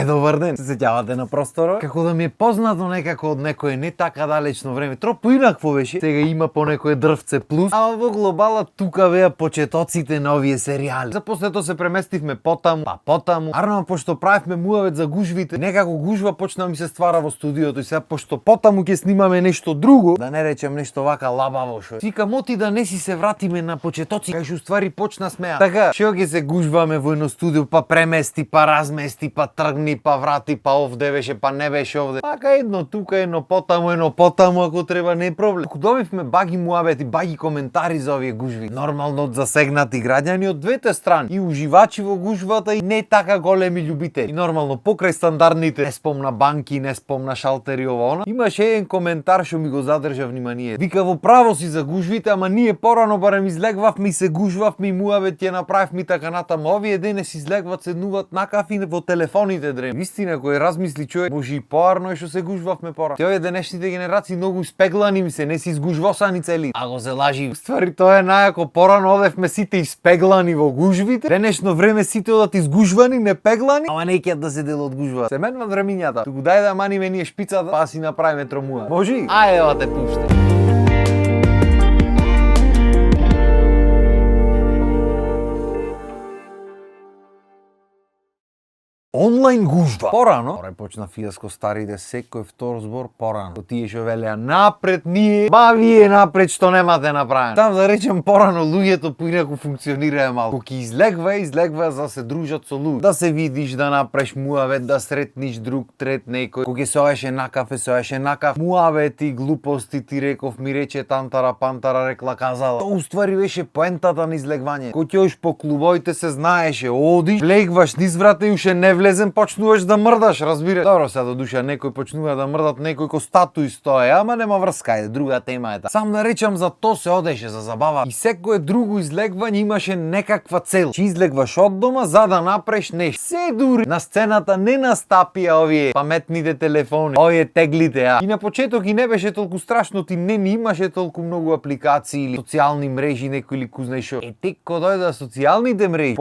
Добар ден. Се сеќавате на просторо? Како да ми е познато некако од некое не така далечно време. Тропо инакво беше. Сега има по некое дрвце плюс. А во глобала тука беа почетоците на овие серијали. За после тоа се преместивме потаму, па потаму. Арно пошто правевме муавет за гужвите, некако гужва почна да ми се ствара во студиото и сега пошто потаму ќе снимаме нешто друго, да не речем нешто вака лабаво шо. Викам оти да не си се вратиме на почетоци, кај што ствари почна смеа. Така, што ќе се гужваме во едно студио, па премести, па размести, па тргни, па врати, па овде беше, па не беше овде. Така едно тука, едно потаму, ако треба не е проблем. Ако добивме баги муабети, баги коментари за овие гужви, нормално од засегнати граѓани од двете страни, и уживачи во гужвата и не така големи љубители. И нормално покрај стандардните, не спомна банки, не спомна шалтери ова она, имаше еден коментар што ми го задржа внимание. Вика во право си за гужвите, ама ние порано барем излегвавме и се гужвавме и муабет ќе направивме така натаму. Овие денес излегват, седнуваат на кафи во телефоните дрем. Вистина, кој размисли човек, може и поарно што се гужвавме порано. Овие денешните генерации многу испеглани ми се, не си изгужвосани цели. А го се лажи. Ствари тоа е најако, порано одевме сите испеглани во гужвите. Денешно време сите одат изгужвани, не пеглани, ама не ќе да се дел од гужва. Се менуваат времињата. Туку дај да маниме ние шпицата, па си направиме тромуа. Може? Ајде, ова те пуште. Онлайн гужва. Порано, почна фијаско старите секој втор збор порано. Тие што велеа напред ние, ба вие напред што немате направено. Там да речем порано луѓето поинаку функционираа малку. Кога излегва за да се дружат со луѓе. Да се видиш, да направиш муавет, да сретниш друг, трет некој. Кога се оеше на кафе, муавети, глупости ти реков, ми рече тантара, пантара, рекла, казала. Тоа уствари беше поентата на излегвање. Кога ќе одиш по клубовите се знаеше, одиш, влегваш низ врата и уште не влезем, почнуваш да мрдаш, разбира. Добро, сега до душа некој почнува да мрдат, некој ко статуи стои, ама нема врска, е друга тема е таа. Сам да речам за тоа се одеше за забава. И секое друго излегвање имаше некаква цел. Че излегваш од дома за да направиш нешто. Се дури на сцената не настапија овие паметните телефони, овие теглите, И на почеток и не беше толку страшно, ти не имаше толку многу апликации или социјални мрежи, некој или кузнај шо. Тек кога дојде социјалните мрежи,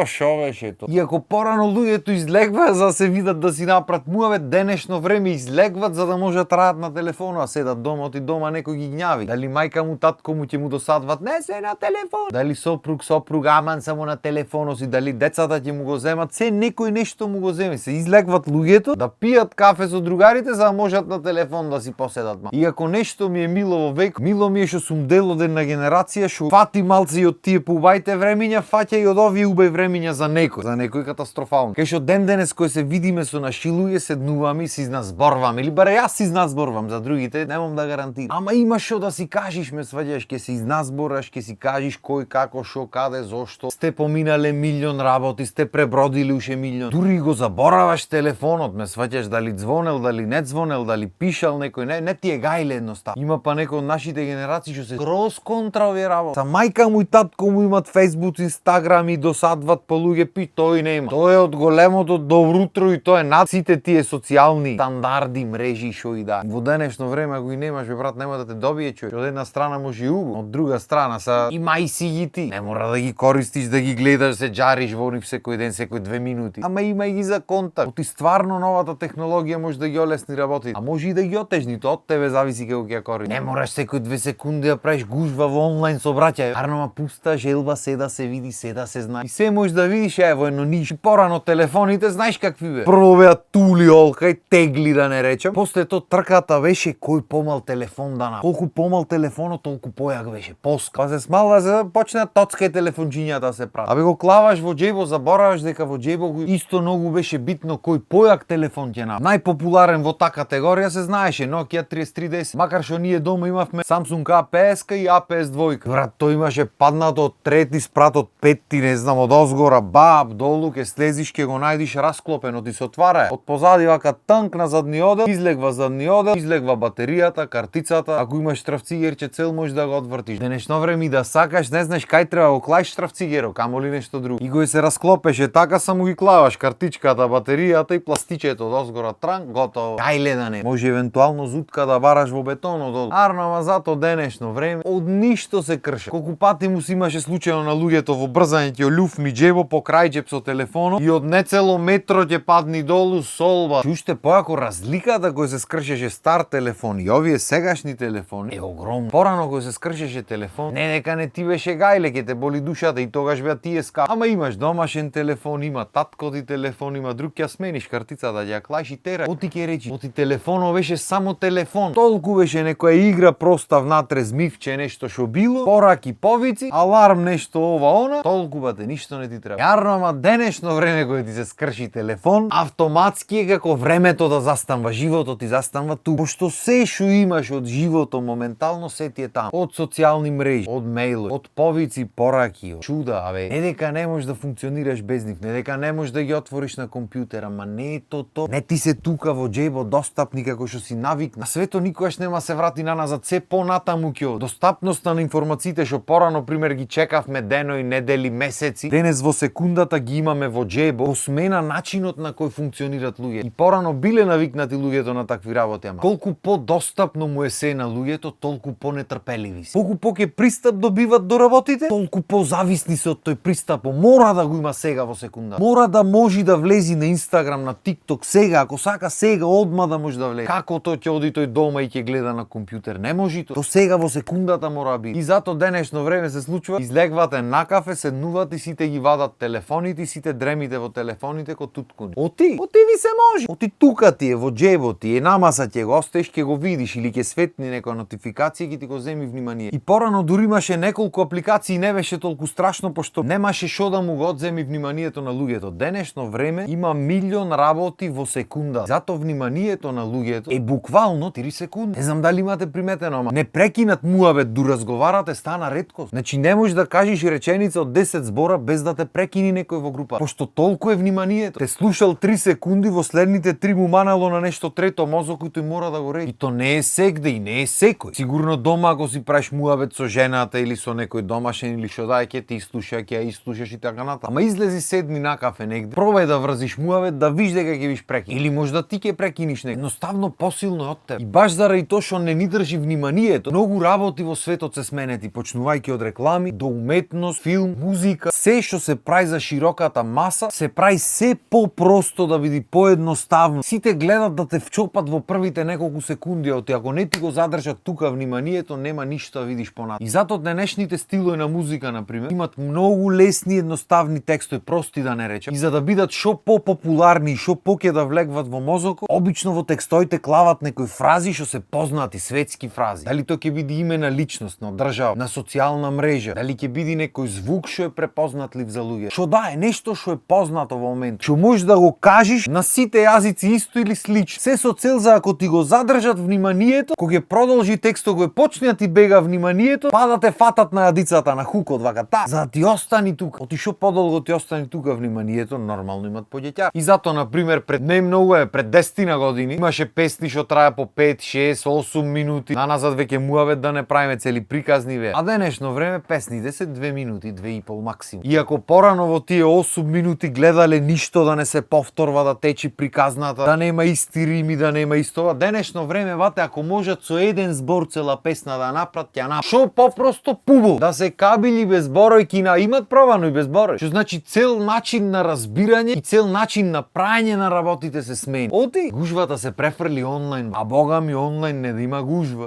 шо беше тоа. Иако порано луѓето излегва за да се видат да си направат муавет, денешно време излегват за да можат траат на телефоно, а седат дома, оти дома некој ги гњави. Дали мајка му, татко му ќе му досадват, не се на телефон. Дали сопруг, аман само на телефонот си, дали децата ќе му го земат, се некој нешто му го земе. Се излегват луѓето да пијат кафе со другарите за да можат на телефон да си поседат. Иако нешто ми е мило во век, мило ми е што сум дел од една генерација што фати малци од тие поубајте времиња, фаќа и од овие убави времиња за некој катастрофално. Кај што ден денес кој се видиме со наши луѓе, седнуваме и си изназборваме, или баре јас си изназборвам, за другите немам да гарантирам. Ама има што да си кажеш, ме сваѓаш, ќе се изназбораш, ќе си кажеш кој, како, шо, каде, зошто. Сте поминале милион работи, сте пребродили уште милион. Дури го забораваш телефонот, ме сваќаш, дали звонел, дали не звонел, дали пишал некој, не ти е гајле едноставно. Има па некој од нашите генерации што се кроз контра овие работи. Са мајка му и татко му имат Facebook, Instagram и досадват по луѓе, пи тој не има. Тој е од големото добро утро и тоа е над сите тие социјални стандарди, мрежи шо и да. Во денешно време ако и немаш, бе брат, нема да те добие човек. Од една страна може и убаво, од друга страна са имај си ги ти. Не мора да ги користиш, да ги гледаш, се џариш во нив секој ден, секој 2 минути. Ама имај ги за контакт. Оти стварно новата технологија може да ги олесни работите, а може и да ги отежни, тоа од тебе зависи како ќе ја користиш. Не мораш секој 2 секунди да правиш гужва во онлайн собраќај. Арно пуста желба, се да се види, се да се знае. И се можеш да видиш во едно ниш. Порано телефоните знаеш какви бе. Прво беа тули олкај, тегли да не речем. После тоа трката беше кој помал телефон да на. Колку помал телефонот, толку појак беше. Поска. Па се смала за почна тоцкај телефонџињата да се прави. Абе го клаваш во џебо, забораваш дека во џебо исто многу беше битно кој појак телефон ќе на. Најпопуларен во таа категорија се знаеше Nokia 3310. Макар што ние дома имавме Samsung APS и APS 2. Брат, тој имаше паднато од трети спрат од петти, не знам, од озгора, баб, долу, ке слезиш, ке го најдиш расклопено, ти се отвара. Од позади вака танк на задни одел, излегва задни одел, излегва батеријата, картицата. Ако имаш штрафцигерче цел, можеш да го отвртиш. Денешно време и да сакаш, не знаеш кај треба го клаиш штрафцигеро, камо ли нешто друго. И го се расклопеше така, само ги клаваш картичката, батеријата и пластичето од озгора тран, готово. Кај да не. Може евентуално зутка да бараш во бетонот од. Арно, ама зато денешно време од ништо се крше. Колку пати му си имаше случајно на луѓето во брзање ќе љуфни џебо по крај џеб со телефонот и од нет цело метро ќе падни долу, солба. Уште поако разликата кој се скршеше стар телефон и овие сегашни телефони е огромна. Порано кој се скршеше телефон, не дека не ти беше гајле, ќе те боли душата и тогаш беа тие ска. Ама имаш домашен телефон, има татко ти телефон, има друг, ќе смениш картицата, ја клаиш и тера. Оти ќе речи, оти телефонот беше само телефон. Толку беше некоја игра проста внатре змивче, нешто шо било, пораки, повици, аларм, нешто ова она, толку бате, ништо не ти треба. Јарно, ама денешно време кога ти се скрши телефон, автоматски е како времето да застанува, животот ти застанува ту. Пошто се шо имаш од живото моментално се ти е таму. Од социјални мрежи, од мејлови, од повици, пораки, од чуда, абе. Не дека не можеш да функционираш без нив, не дека не можеш да ги отвориш на компјутер, ама не е то. Не ти се тука во џебот достапни како што си навикна. Свето никогаш нема се врати на назад, се понатаму ќе од. Достапноста на информациите што порано пример ги чекавме денои, недели, месеци, денес во секундата ги имаме во џебот, го смена начинот на кој функционират луѓе. И порано биле навикнати луѓето на такви работи, ама колку подостапно му е се на луѓето, толку понетрпеливи се. Колку поќе пристап добиват до работите, толку позависни се од тој пристап. Мора да го има сега во секунда. Мора да може да влези на Инстаграм, на ТикТок сега, ако сака сега одма да може да влезе. Како тоа ќе оди тој дома и ќе гледа на компјутер? Не може тоа. То сега во секундата мора да биде. И зато денешно време се случува, излегвате на кафе, седнувате, сите ги вадат телефоните, сите дремите во телефоните ко туткуни. Оти ви се може. Оти тука ти е во џебот ти е, намаса ќе го остеш, ќе го видиш или ќе светни некоја нотификација ќе ти го земи внимание. И порано дури имаше неколку апликации, не беше толку страшно пошто немаше шо да му го одземи вниманието на луѓето. Денешно време има милион работи во секунда. Зато вниманието на луѓето е буквално 3 секунди. Не знам дали имате приметено, ама не прекинат муабет ду разговарате стана реткост. Значи не можеш да кажеш реченица од 10 збора без да те прекини некој во група. Пошто толку е вниманието. Те слушал 3 секунди, во следните 3 му манало на нешто трето мозок кој тој мора да го речи. И то не е сегде и не е секој. Сигурно дома ако си правиш муабет со жената или со некој домашен или што да ќе ти слуша, ќе ја слушаш и така натаму. Ама излези седни на кафе негде, пробај да врзиш муабет да видиш дека ќе биш прекин. Или можда ти ќе прекиниш некој. Едноставно посилно е од тебе. И баш заради тоа што не ни држи вниманието, многу работи во светот се сменети, почнувајќи од реклами до уметност, филм, музика, се што се прави за широката маса, се прави се попросто да биде поедноставно. Сите гледат да те вчопат во првите неколку секунди, оти ако не ти го задржат тука вниманието, нема ништо да видиш понатаму. И затоа денешните стилови на музика на пример имат многу лесни едноставни текстови, прости да не речам. И за да бидат шо попопуларни и шо поќе да влегват во мозокот, обично во текстоите клават некои фрази што се познати, светски фрази. Дали тоа ќе биде име на личност, на држава, на социјална мрежа, дали ќе биде некој звук што е препознатлив за луѓе. Што да е нешто што е познато во моментот. Што можеш да го кажеш на сите јазици исто или слично. Се со цел за ако ти го задржат вниманието, кога ќе продолжи текстот, го почне да ти бега вниманието, па да те фатат на јадицата на хукот вака та, за да ти остани тука. Оти шо подолго ти остани тука вниманието, нормално имат поѓеќа. И затоа на пример пред не многу пред 10 години имаше песни што трае по 5, 6, 8 минути. Наназад веќе муавет да не правиме цели приказни ве. А денешно време песните се 2 минути, 2,5 максимум. И ако порано во тие 8 минути гледале ништо да не се повторва, да течи приказната, да нема исти рими, да нема истова, денешно време вате ако можат со еден збор цела песна да направат, ќе направат. Шо попросто пубо, да се кабили без боројки на имат пробано и без борој. Што значи цел начин на разбирање и цел начин на прајање на работите се смени. Оти гужвата се префрли онлайн, а бога ми онлайн не да има гужва.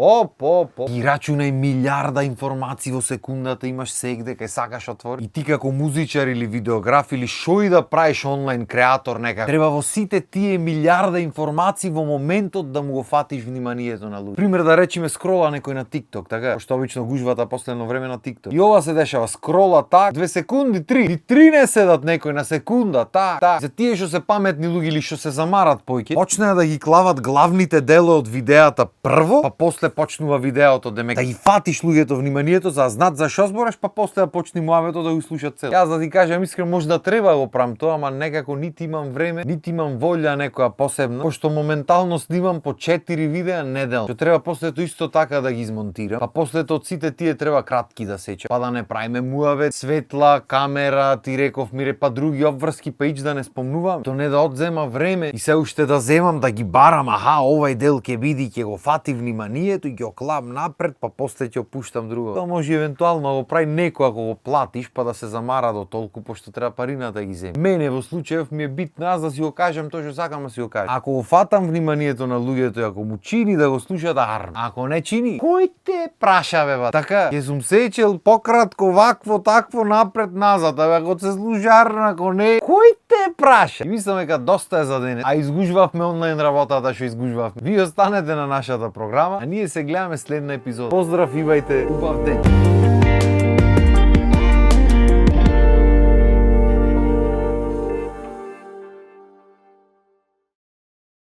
Ги рачунај милиарда информации во секундата имаш сегде кај сакаш отвори. И ти како музичар или видеограф или шо и да правиш онлайн креатор некако, треба во сите тие милиарда информации во моментот да му го фатиш вниманието на луѓе. Пример да речеме скрола некој на TikTok, така? Што обично гужвата последно време на TikTok. И ова се дешава, скрола так, 2 секунди, 3. И 3 не седат некој на секунда, так. За тие што се паметни луѓе или што се замарат појќе, почнеа да ги клават главните делои од видеата прво, па после почнува видеото да ги фатиш луѓето вниманието за да знаат за што збориш, па после да почни муавето да го слушат цел. Јас да ти кажам искрено може да треба да го правам тоа, ама некако нити имам време, нити имам волја некоја посебна, пошто моментално снимам по 4 видеа неделно. Што треба после тоа исто така да ги измонтирам, па после тоа од сите тие треба кратки да сечам, па да не правиме муавет, светла, камера, ти реков мире, па други обврски, па ич да не спомнувам. То не да одзема време и се уште да земам да ги барам, аха, овај дел ќе биде, ќе го фати вниманието и ќе оклам напред, па после ќе опуштам друго. Тоа може евентуално да го прави некој ако го платиш, па да се замара до толку, пошто треба парината да ги земи. Мене во случаев ми е битно аз да си го кажам тоа што сакам да си го кажам. Ако го фатам вниманието на луѓето и ако му чини да го слушаат, арм. Ако не чини, кој те праша бе ба? Така, ќе сум сечел пократко вакво такво напред назад, ако се слуша арм, ако не, кој те праша? И мислам дека доста е за денес. А изгужвавме онлайн работата што изгужвавме. Ви останете на нашата програма, а ние се гледаме следна епизода. Поздрав, имајте убав ден.